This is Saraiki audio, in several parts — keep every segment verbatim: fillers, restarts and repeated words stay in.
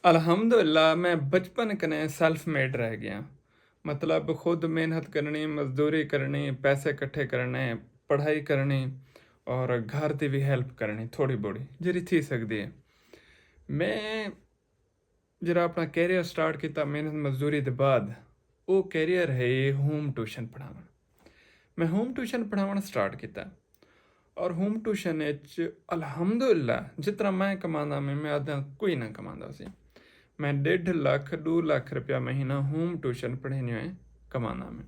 الحمدللہ، میں بچپن کنے سیلف میڈ رہ گیا۔ مطلب، خود محنت کرنی، مزدوری کرنی، پیسے کٹھے کرنے، پڑھائی کرنی اور گھر دی بھی ہیلپ کرنی تھوڑی بوڑی، جیڑھی تھی سکدی ہے۔ میں جیڑھا اپنا کیریئر سٹارٹ کیتا محنت مزدوری دے بعد، او کیریئر ہے ہوم ٹیوشن پڑھاوݨ۔ میں ہوم ٹیوشن پڑھاوݨ سٹارٹ کیتا۔ اور ہوم ٹیوشن اچ الحمدللہ جتنا میں کماندا میں، میں ادھا کوئی نہ کماندا سی۔ میں ݙیڈھ لکھ، ݙو لکھ روپیہ مہینہ ہوم ٹیوشن پڑھیندے ہوئے کماندا میں۔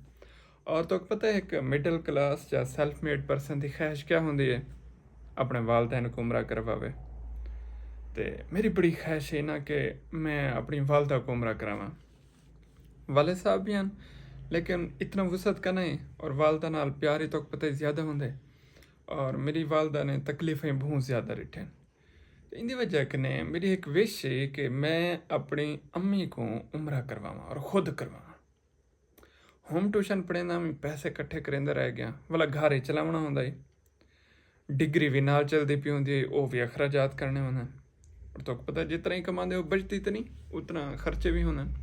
اور تہاکوں پتہ ہے، ہک مڈل کلاس یا سیلف میڈ پرسن دی خواہش کیا ہوندی ہے؟ اپݨے والدین کوں عمرہ کرواوے۔ تے میری بڑی خواہش ہے نا کہ میں اپݨی والدہ کوں عمرہ کراواں۔ والد صاحب بھی ہیں، لیکن اتنا وسعت کا نہیں، اور والدہ نال پیار ہی تہاکوں پتہ ہے زیادہ ہوندے۔ اور میری والدہ نے تکلیفیں بہت زیادہ ݙٹھن۔ تے ایندی وجہ کنے میری ہک وش ہے کہ میں اپݨی امی کوں عمرہ کرواواں اور خود کرواواں۔ ہوم ٹیوشن پڑھیندا میں پیسے کٹھے کریندا رہ گیا، ولا گھر ہی چلاوݨا ہوندا ہے۔ ڈگری بھی نال چلدی پئی ہوندی ہے، او بھی اخراجات کرنے ہوندے ہیں۔ اور تہاکوں پتہ، جتنا ہی کماندے ہو، بچدی تے نہیں، اتنا خرچے بھی ہوندے ہیں۔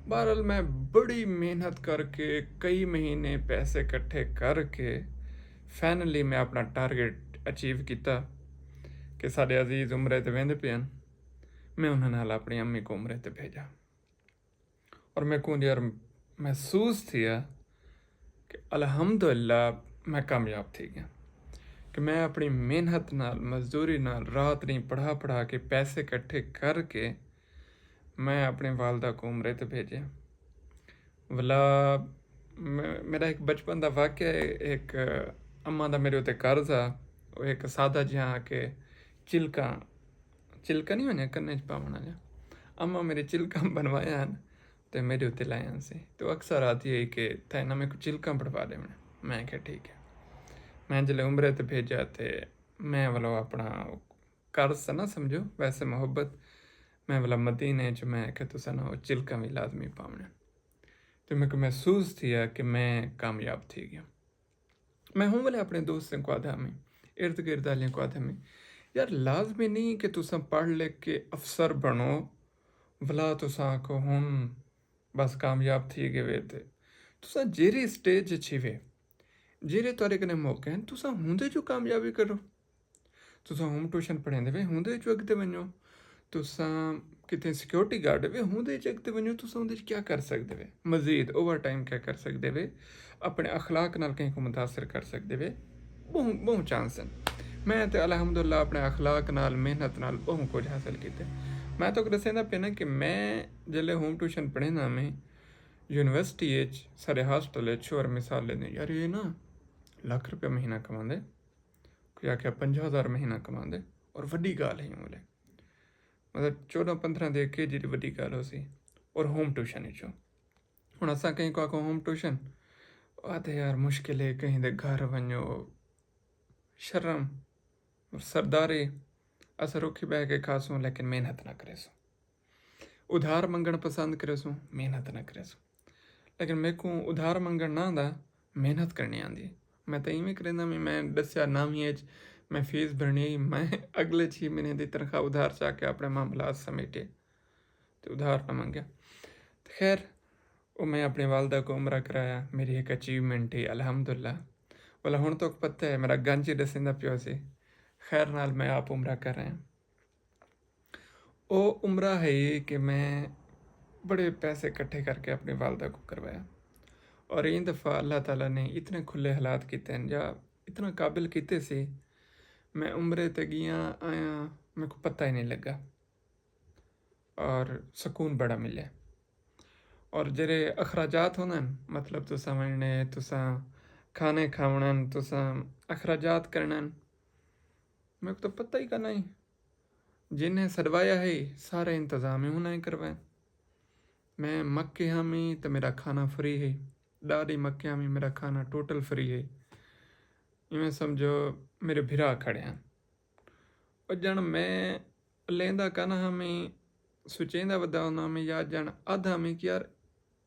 بہرحال، میں بڑی محنت کر کے، کئی مہینے پیسے کٹھے کر کے، فائنلی میں اپنا ٹارگٹ اچیو کیتا کہ ساݙے عزیز عمرے تے ویندے پئے ہن، میں انہاں نال اپݨی امی کوں عمرے تے بھیجا۔ اور میکوں یار محسوس تھیا کہ الحمدللہ میں کامیاب تھی گیا، کہ میں اپݨی محنت نال، مزدوری نال، رات ݙینہہ پڑھا پڑھا کے، پیسے کٹھے کر کے میں اپݨی والدہ کوں عمرے تے بھیجے۔ ولا میں، میرا ہک بچپن دا واقعہ ہے، ہک اماں دا میرے اتے قرض ہا، او ہک سادہ جیہاں آ کے چلکاں، چلکاں نہیں ہوندیاں کنے چ پاوݨ والیاں، اماں میرے چلکاں بنوایا ہن تے میرے اتے لائے ہن سی۔ تے او اکثر آہدی ہئی کہ تیں نہ میکوں چلکاں بݨوا ݙیوݨ۔ میں آکھیا ٹھیک ہے۔ میں جلے عمرے تے بھیجا تے میں ولا اپݨا قرض تاں نہ سمجھو، ویسے محبت، میں ولا مدینے چ میں آکھیا تساں نہ او چلکاں وی لازمی پاوݨے۔ تے میکوں محسوس تھیا کہ میں کامیاب تھی گیا۔ میں ہوں ویلے اپݨے دوستیں کوں آہدا ہمی، ارد گرد آلیاں کوں آہدا ہمی، یار لازمی نہیں کہ تساں پڑھ لکھ کے افسر بݨو، ولا تساں آکھو ہݨ بس کامیاب تھی ڳئے وے۔ تے تساں جیڑھی سٹیج اچ ہیوے، جیڑھے تہاݙے کنے موقع ہن، تساں ہوندے چوں کامیابی کرو۔ تساں ہوم ٹیوشن پڑھیندے وے، ہوندے وچ اڳتے ونڄو۔ تساں کتھے سیکیورٹی گارڈ وے، ہوندے وچ اڳتے ونڄو۔ تساں ہوندے وچ کیا کر سڳدے وے؟ مزید اوور ٹائم کیا کر سڳدے وے؟ اپݨے اخلاق نال کہیں کوں متاثر کر سڳدے وے۔ ٻہوں، ٻہوں چانس ہن۔ میں تے الحمدللہ اپݨے اخلاق نال، محنت نال ٻہوں کجھ حاصل کیتے۔ میں تہاکوں ݙسیندا پیاں کہ میں جلے ہوم ٹیوشن پڑھیندا میں یونیورسٹی اچ، ساݙے ہاسٹل اچ، اور مثال ݙیندے، یار، اے نا لکھ روپیہ مہینہ کماندے، کوئی آکھیا پنجاہ ہزار مہینہ کماندے، اور وݙی ڳالھ ہئی اوں ویلے۔ مطلب، چوݙاں پندرہ دے کے جیڑھی وݙی ڳالھ ہوسی، اور ہوم ٹیوشن وچوں۔ ہݨ اساں کہیں کوں آکھوں ہوم ٹیوشن، آہدے یار مشکل ہے، کہیں دے گھر ونڄو، شرم، سرداری، اساں رکھی ٻہہ کے کھاسوں، لیکن محنت نہ کریسوں۔ ادھار منگݨ پسند کریسوں، محنت نہ کریسوں۔ لیکن میکوں ادھار منگݨ نہ آندا، محنت کرݨی آندی۔ میں تاں ایویں کریندا وی، میں ݙسیا نامی اچ میں فیس بھرݨی ہئی، میں اڳلے چھی مہینے دی تنخواہ ادھار چا کے اپݨے معاملات سمیٹے تے ادھار نہ منگیا۔ تے خیر، او میں اپݨی والدہ کوں عمرہ کرایا، میری ہک اچیومنٹ ہئی الحمدللہ۔ ولا ہݨ تہاکوں پتہ ہے، میرا گنج ہی ݙسیندا پیو سی۔ خیر نال میں آپ عمرہ کر آیا۔ او عمرہ ہئی کہ میں بڑے پیسے کٹھے کر کے اپݨی والدہ کوں کروایا، اور ایں دفعہ اللہ تعالیٰ نے اتنے کھلے حالات کیتے ہن یا اتنا قابل کیتے سی، میں عمرے تے ڳیاں آیاں، میکوں پتہ ہی نہیں لڳا، اور سکون بڑا ملیا۔ اور جیڑھے اخراجات ہوندن، مطلب تساں ونڄݨے، تساں کھانے کھاوݨن، تساں اخراجات کرݨن، میکوں تاں پتہ ہی کائنی۔ جنہیں سݙوایا ہئی، سارے انتظام ہی انہاں ہی کروائے۔ میں مکے ہمی تاں میرا کھانا فری ہئی، ݙاہ ݙینہہ مکے ہمی، میرا کھانا ٹوٹل فری ہئی۔ ایویں سمجھو میرے بھرا کھڑے ہن۔ او ڄݨ میں لیندا کائنا ہمی، سوچیندا ودا ہوندا ہمی، یا ڄݨ ادھ ہمی کہ یار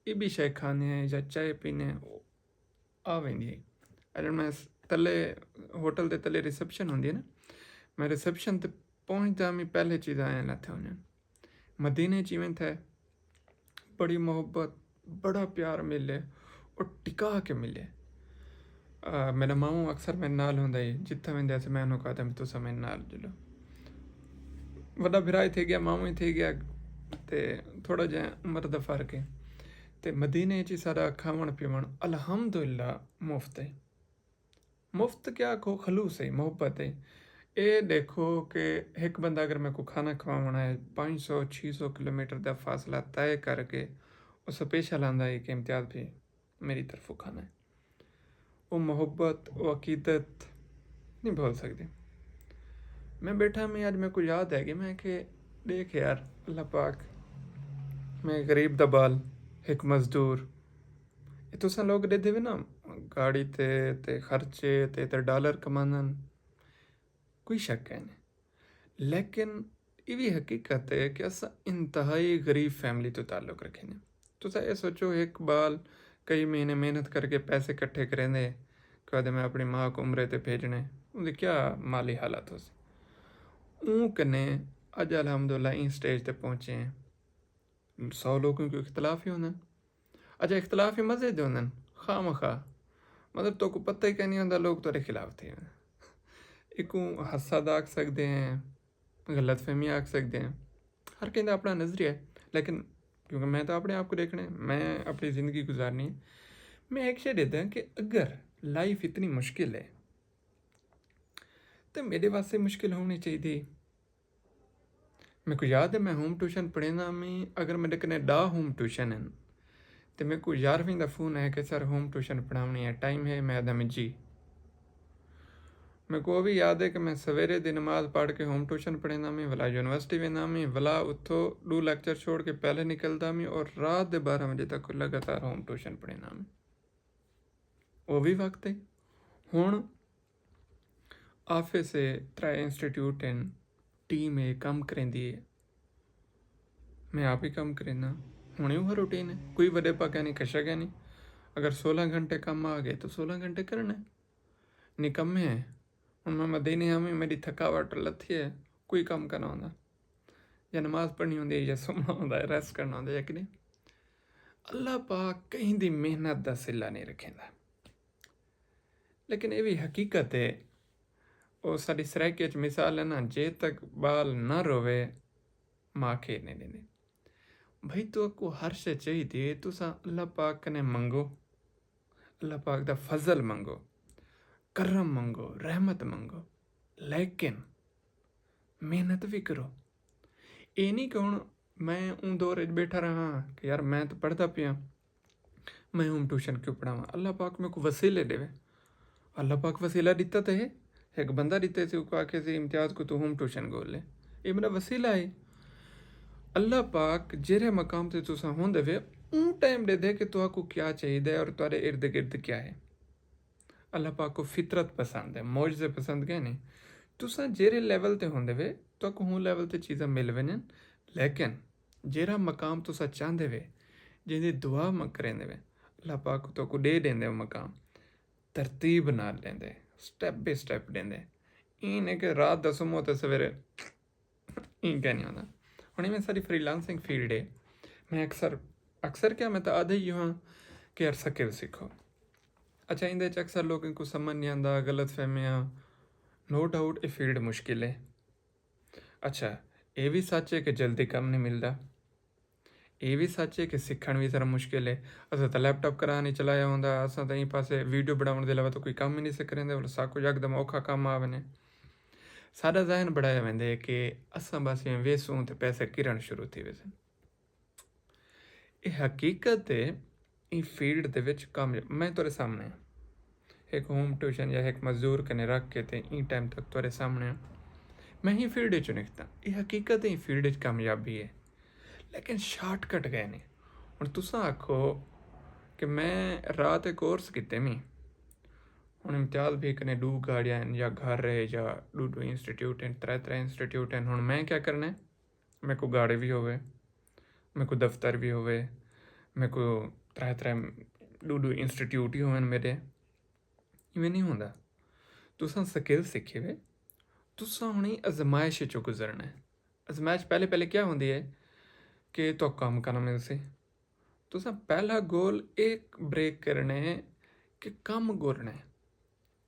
اے بھی شے کھاندے ہیں یا چائے پیندے ہیں، او آ ویندی ہئی۔ اڄݨ میں س-، تلے، ہوٹل دے تلے ریسپشن ہوندی ہے نا، میں ریسپشن تے پہنچدا ہمی، پہلے چیزاں آئیں لاتھے ہوندین۔ مدینے چ ایویں تھئے، بڑی محبت، بڑا پیار ملے، اور ٹکا کے ملے۔ میرا ماموں اکثر میرے نال ہوندا ہے، جتھاں ویندا سی میں انہوں کہتا میں تساں میرے نال جلو۔ وڈا بھرا ہی تھی گیا، ماموں ہی تھی گیا، تے تھوڑا جہا عمر دا فرق ہے۔ تے مدینے چ سارا کھاون پیون الحمدللہ مفت ہے۔ مفت کیا آکھو، خلوص ہے، محبت ہے۔ اے ݙیکھو کہ ہک بندہ اگر میکوں کھانا کھواوݨا ہے، پنج سو چھی سو کلومیٹر دا فاصلہ طے کر کے او سپیشل آندا ہے کہ امتیاز بھئی میری طرفوں کھانا ہے۔ او محبت، او عقیدت نہیں بھول سڳدے۔ میں ٻیٹھا میں اڄ میکوں یاد ہے کہ میں کہ ݙیکھ یار اللہ پاک، میں غریب دا ٻال، ہک مزدور، اے تساں لوک ݙیدھے وے نا، گاڑی تے تے خرچے تے تے ڈالر کماندن، کوئی شک کائنی۔ لیکن اے وی حقیقت ہے کہ اساں انتہائی غریب فیملی توں تعلق رکھیندے۔ تساں اے سوچو، ہک ٻال کئی مہینے محنت کر کے پیسے کٹھے کریندے کہ آہدے میں اپݨی ماں کوں عمرے تے بھیجݨے، اوندی کیا مالی حالت ہوسی؟ اوں کنے اڄ الحمدللہ ایں سٹیج تے پہنچے ہیں۔ سو لوکیں کوں اختلاف ہی ہوندن۔ اچھا، اختلاف ہی مزے دے ہوندن، خواہ مخواہ۔ مطلب توکوں پتہ ہی کائنی ہوندا لوک تہاݙے خلاف تھی ویندن۔ ایکوں حسد آکھ سڳدے ہیں، غلط فہمی آکھ سڳدے ہیں۔ ہر کہیں دا اپݨا نظریہ ہے، لیکن کیونکہ میں تو اپݨے آپ کوں ݙیکھݨے، میں اپݨی زندگی گزارݨی ہے۔ میں ہک شے ݙیہداں کہ اگر لائف اتنی مشکل ہے تے میݙے واسطے مشکل ہووݨی چاہیدی۔ میکوں یاد ہے میں ہوم ٹیوشن پڑھیندا ہمی، اگر میݙے کنے ݙاہ ہوم ٹیوشن ہن تے میکوں یارہویں دا فون آئے کہ سر ہوم ٹیوشن پڑھاوݨی ہے، ٹائم ہے؟ میں آہدا ہمی جی۔ میکوں او وی یاد ہے کہ میں سویرے دی نماز پڑھ کے ہوم ٹیوشن پڑھیندا ہمی، ولا یونیورسٹی ویندا ہمی، ولا اتھوں ݙو لیکچر چھوڑ کے پہلے نکلدا ہمی اور رات دے بارہ وجے تک لگاتار ہوم ٹیوشن پڑھیندا ہمی۔ او وی وقت ہے۔ ہݨ آفس ہے، ترے انسٹیٹیوٹ ہن، ٹیم ہے، کم کریندی ہے، میں آپ ہی کم کرینداں۔ ہݨ اوہا روٹین ہے، کوئی وݙے پا کائنی، کشا کائنی۔ اگر سولہ گھنٹے کم آ ڳئے تو سولہ گھنٹے کرݨے، نکمے ہیں۔ ہݨ میں مدینے آویں، میݙی تھکاوٹ لتھی ہے، کوئی کم کائنا ہوندا۔ یا نماز پڑھݨی ہوندی ہے، یا سمݨا ہوندا ہے، ریسٹ کرݨا ہوندا ہے، یا کہ نہیں؟ اللہ پاک کہیں دی محنت دا صلہ نہیں رکھیندا۔ لیکن اے وی حقیقت ہے، او ساݙی سرائیکی اچ مثال ہے نا، جے تک ٻال نہ رووے، ماء کھیݙ نہیں ݙیندی۔ بھئی تہاکوں ہر شے چاہیدی ہے، تساں اللہ پاک کنے منگو، اللہ پاک دا فضل منگو، کرم منگو، رحمت منگو، لیکن محنت وی کرو۔ اے نہیں کہ ہݨ میں اوں دور اچ ٻیٹھا رہاں کہ یار میں تاں پڑھدا پیاں، میں ہوم ٹیوشن کیوں پڑھاواں؟ اللہ پاک میکوں وسیلے ݙیوے۔ اللہ پاک وسیلہ ݙتا تے ہے، ہک بندہ ݙتے سی، اوکوں آکھے سی امتیاز کوں توں ہوم ٹیوشن ڳول لے، اے میݙا وسیلہ ہے۔ اللہ پاک جیرھے مقام تے تساں ہوندے وے، اوں ٹائم ݙیدھے کہ تہاکوں کیا چاہیدا ہے اور تہاݙے ارد گرد کیا ہے۔ اللہ پاک کوں فطرت پسند ہے، معجزے پسند کائنی۔ تساں جیرھے لیول تے ہوندے وے، تہاکوں ہوں لیول تے چیزاں مل ونڄن، لیکن جیرھا مقام تساں چاہندے وے، جیندی دعا م-، کریندے وے، اللہ پاک تہاکوں ݙے ݙیندے او مقام۔ ترتیب نال ݙیندے، سٹیپ بائی سٹیپ ݙیندے۔ ایں نے کہ رات دا سمو تے سویرے ایں کائنی ہوندا۔ ہݨ ایویں ساری فری لانسنگ فیلڈ ہے۔ میں اکثر، اکثر کیا، میں تاں آہدا ہی ہاں کہ یار سکل سکھو۔ اچھا، ایندے اچ اکثر لوکیں کوں سمجھ نہیں آندا، غلط فہمیاں۔ نو ڈاؤٹ اے فیلڈ مشکل ہے۔ اچھا، اے وی سچ ہے کہ جلدی کم نہیں ملدا۔ اے وی سچ ہے کہ سکھݨ وی ذرا مشکل ہے۔ اساں تاں لیپ ٹاپ کراں نہیں چلایا ہوندا، اساں تاں ایں پاسے ویڈیو بݨاوݨ دے علاوہ تاں کوئی کم ہی نہیں سی کریندے، ولا ساکوں یکدم اوکھا کم آ ویندے۔ ساݙا ذہن بݨایا ویندے کہ اساں بس ایویں ویسوں تے پیسے کرݨ شروع تھی ویسن۔ اے حقیقت ہے، ایں فیلڈ دے وچ کامیاب، میں تہاݙے سامݨے ہاں۔ ہک ہوم ٹیوشن یا ہک مزدور کنے رکھ کے تے ایں ٹائم تک تہاݙے سامݨے ہاں۔ میں ایں فیلڈ وچوں نکتا، اے حقیقت ہے، ایں فیلڈ وچ کامیابی ہے۔ لیکن شارٹ کٹ کائنی۔ ہݨ تساں آکھو کہ میں رات اے کورس کیتے میں، ہݨ امتیاز بھئی کنے ݙو گاڑیاں ہن، یا گھر ہے، یا ݙو ݙو انسٹیٹیوٹ ہن، ترے ترے انسٹیٹیوٹ ہن، ہݨ میں کیا کرݨا ہے؟ میکوں گاڑی وی ہووے، میکوں دفتر وی ہووے، میکوں ترے ترے ݙو ݙو انسٹیٹیوٹ ہی ہوون میݙے۔ ایویں نہیں ہوندا۔ تساں سکل سکھے وے، تساں ہݨ ایں آزمائش وچوں گزرݨا ہے۔ آزمائش پہلے پہلے کیا ہوندی ہے؟ کہ تہاکوں کم کرݨا ملسی۔ تساں پہلا گول اے بریک کرݨے کہ کم ڳولݨے،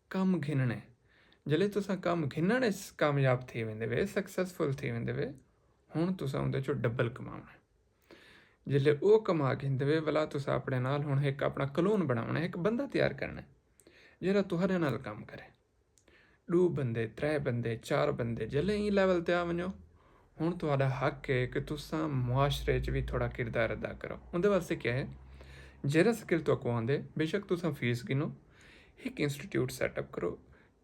کم گھنݨے۔ جلے تساں کم گھنݨ اچ کامیاب تھی ویندے وے، سکسیسفل تھی ویندے وے، ہݨ تساں اوندے چوں ڈبل کماوݨے۔ جلے او کما گھندے وے، ولا تساں اپݨے نال ہݨ ہک اپݨا کلون بݨاوݨے، ہک بندہ تیار کرݨے جیڑھا تہاݙے نال کم کرے۔ ݙو بندے، ترے بندے، چار بندے، جلے ایں لیول تے آ ونڄو، ہݨ تہاݙا حق ہے کہ تساں معاشرے اچ وی تھوڑا کردار ادا کرو۔ اوندے واسطے کیا ہے؟ جیڑھا سکل تہاکوں آندے، بے شک تساں فیس گھنو، ہک انسٹیٹیوٹ سیٹ اپ کرو،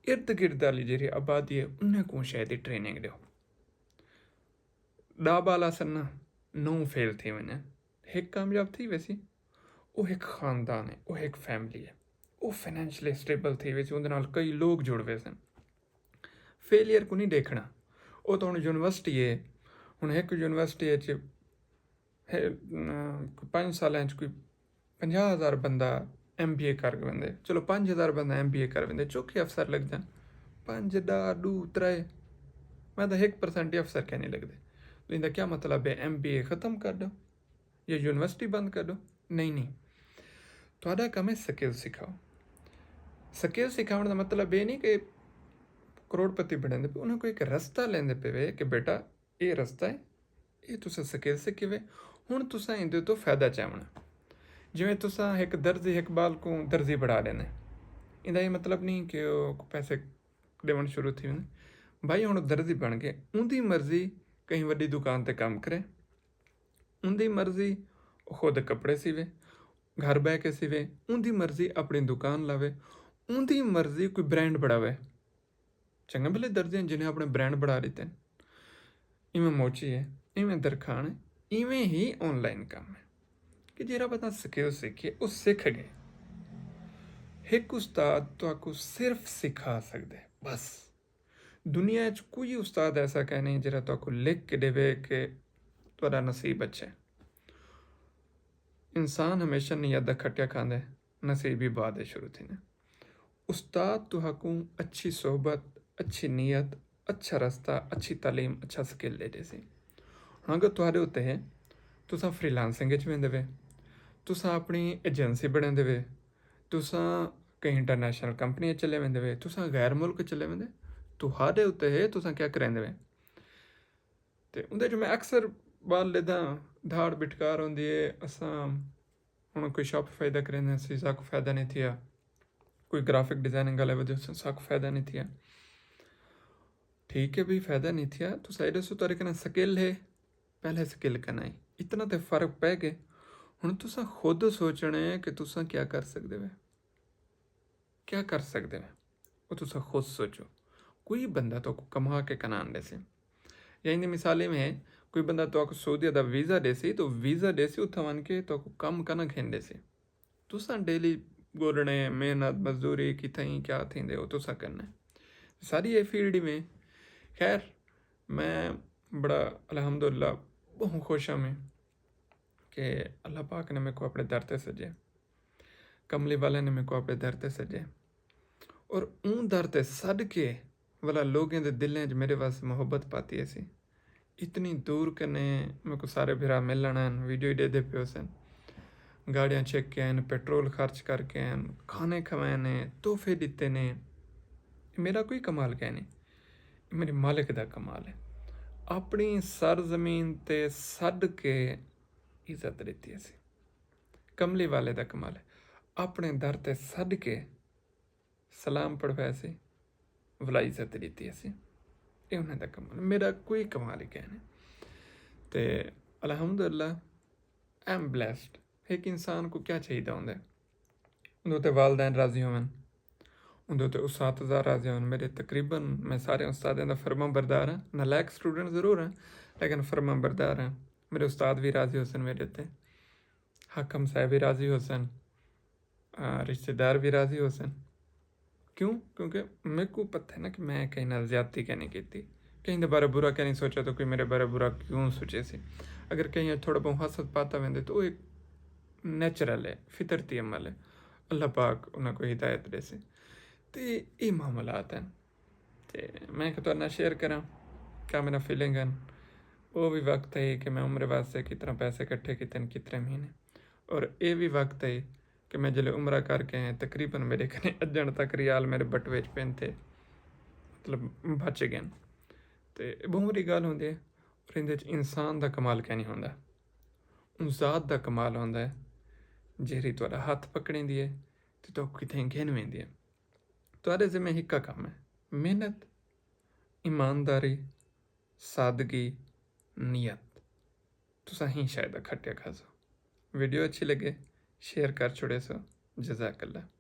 ارد گرد آلی جیڑھی آبادی ہے، انہیں کوں شے دی ٹریننگ ݙیو۔ ݙاہ ٻال آسن نا، نو فیل تھی ونڄن، ہک کامیاب تھی ویسی۔ او ہک خاندان ہے، او ہک فیملی ہے، او فنانشلی اسٹیبل تھی ویسی، اوندے نال کئی لوگ جڑ ویسن۔ فیلئر کوں نہیں ݙیکھݨا۔ او تاں ہݨ یونیورسٹی ہے، ہݨ ہک یونیورسٹی اچ ہے، ام، کوئی پنج سالاں اچ کوئی پنجاہ ہزار بندہ ایم بی اے کر کے ویندے۔ چلو، پنج ہزار بندہ ایم بی اے کر ویندے، چوکھے افسر لڳدن۔ پنج، ݙاہ، ݙو، ترے، میں تاں ہک پرسینٹ ہی افسر کائنی لڳدے۔ تو ایندا کیا مطلب ہے؟ ایم بی اے ختم کر ݙیو یا یونیورسٹی بند کر ݙیو؟ نہیں، نہیں۔ تہاݙا کم ہے سکل سکھاؤ۔ سکل سکھاوݨ دا مطلب اے نہیں کہ کروڑ پتی بݨیندے پئے، انہاں کوں ہک رستہ ݙیندے پئے وے کہ بیٹا، اے رستہ ہے، اے تساں سکل سکھی وے، ہݨ تساں ایندے توں فائدہ چاوݨا۔ جیویں تساں ہک درزی ہک ٻال کوں درزی بݨا ݙیندے، ایندا اے مطلب نہیں کہ او پیسے ݙیوݨ شروع تھی ویندے۔ بھائی، ہݨ او درزی بݨ ڳئے، اوندی مرضی کہیں وݙی دکان تے کم کرے، اوندی مرضی او خود کپڑے سیوے، گھر ٻہہ کے سیوے، اوندی مرضی اپݨی دکان لاوے، اوندی مرضی کوئی برانڈ بݨاوے۔ چنڳے بھلے درزی ہن جنہیں اپݨے برانڈ بݨا ݙتے ہن۔ ایویں موچی ہے، ایویں درکھاݨ ہے، ایویں ہی آن لائن کم ہے کہ جیڑھا بندہ سکل سکھے، او سکھ ڳئے۔ ہک استاد تہاکوں صرف سکھا سڳدے، بس۔ دنیا اچ کوئی استاد ایسا کائنی جیڑھا تہاکوں لکھ کے ݙیوے کہ تہاݙا نصیب اچھے۔ انسان ہمیشہ نیت دا کھٹیا کھاندے، نصیب ہی بعد اچ شروع تھیندے۔ استاد تہاکوں اچھی صحبت، اچھی نیت، اچھا رستہ، اچھی تعلیم، اچھا سکل ݙے ݙیسی۔ ہݨ اگر تہاݙے اتے ہے، تساں فری لانسنگ اچ ویندے وے، تساں اپݨی ایجنسی بݨیندے وے، تساں کہیں انٹرنیشنل کمپنی اچ چلے ویندے وے، تساں غیر ملک چلے ویندے، تہاݙے اتے ہے تساں کیا کریندے وے۔ تے اوندے جو میں اکثر ٻال ݙیہداں، دھاڑ بٹکار ہوندی ہے، اساں ہݨ کوئی شاپیفائی دا کریندے ہاں، ساکوں فائدہ نہیں تھیا۔ کوئی گرافک ڈیزائننگ والے ودے ہسن، ساکوں فائدہ نہیں تھیا۔ ٹھیک ہے بھئی، فائدہ نہیں تھیا، تساں ایݙے سو طریقے نال سکل ہے، پہلے سکل کرنا ہے، اتنا تے فرق پے ڳئے۔ ہݨ تساں خود سوچݨے کہ تساں کیا کر سڳدے وے۔ کیا کر سڳدے ہیں، او تساں خود سوچو۔ کوئی بندہ تہاکوں کما کے کنا ݙیسی۔ یا ایندی مثال ایویں ہے، کوئی بندہ تہاکوں سعودیہ دا ویزا ݙیسی، تو ویزا ݙیسی، اتھاں ونڄ کے تہاکوں کم کنا گھن ݙیسی۔ تساں ڈیلی ڳولݨے، محنت، مزدوری، کتھائیں کیا تھیندے، او تساں کرنا ہے۔ ساری اے فیلڈ ایویں۔ خیر، میں بڑا الحمدللہ ٻہوں خوش ہاں میں کہ اللہ پاک نے میکوں اپݨے در تے سݙے۔ کملی والے نے میکوں اپݨے در تے سݙے۔ اور اوں در تے سݙ کے ولا لوگیں دے دلیں اچ میݙے واسطے محبت پاتی ہسی۔ اتنی دور کنے میکوں سارے بھرا ملݨ آئن، ویڈیو ݙیہدے پئے ہوسن۔ گاڑیاں چیک کے آئن، پیٹرول خرچ کر کے آئن، کھانے کھوائے نے، تحفے ݙتے نے۔ اے میݙا کوئی کمال کائنی، اے میݙے مالک دا کمال ہے۔ اپݨی سرزمین تے سݙ کے عزت ݙتی ہسی۔ کملی والے دا کمال ہے، اپݨے در تے سݙ کے سلام پڑھوائے سی، ولا عزت ݙتی ہسی۔ اے انہاں دا کمال، میݙا کوئی کمال ہی کائنی۔ تے الحمدللہ، I am blessed۔ ہک انسان کوں کیا چاہیدا ہوندے؟ اوندے اتے والدین راضی ہوون، اوندے اتے اساتذہ راضی ہوون۔ میݙے تقریباً، میں سارے استادیں دا فرمانبردار ہاں، نالائق سٹوڈنٹ ضرور ہاں، لیکن فرمانبردار ہاں۔ میݙے استاد وی راضی ہوسن میݙے اتے، حاکم صاحب وی راضی ہوسن، آ، رشتہ دار وی راضی ہوسن۔ کیوں؟ کیونکہ میکوں پتہ ہے نا کہ میں کہیں نال زیادتی کائنی کیتی، کہیں دے بارے برا کائنی سوچا، تو کوئی میݙے بارے برا کیوں سوچیسی؟ اگر کہیں تھوڑا بہت حسد پاتا ویندے تو او ہک نیچرل ہے، فطرتی عمل ہے، اللہ پاک انہاں کوں ہدایت ݙیسی۔ تے اے معاملات ہن۔ تے میں کہ تہاݙے نال شیئر کراں کیا میݙا فیلنگ ہن۔ او وی وقت ہئی کہ میں عمرے واسطے کتنا پیسے اکٹھے کیتے ہن، کتنے مہینے۔ اور اے وی وقت ہئی کہ میں جلے عمرہ کر کے آئے، تقریباً میرے کنے اجݨ تک ریال میرے بٹوے اچ پئن تھے، مطلب، بچ ڳئن۔ تے ٻہوں وݙی ڳالھ ہوندی ہے۔ اور ایندے اچ انسان دا کمال کائنی ہوندا، اوں ذات دا کمال ہوندا ہے جیڑھی تہاݙا ہتھ پکڑیندی ہے تے تہاکوں کتھائیں گھن ویندی ہے۔ تہاݙے ذمے ہکا کم ہے، محنت، ایمانداری، سادگی، نیت۔ تساں ہی شاید اکھٹیا کھاسو۔ ویڈیو اچھی لگے، شیئر کر چھوڑیسو۔ جزاک اللہ۔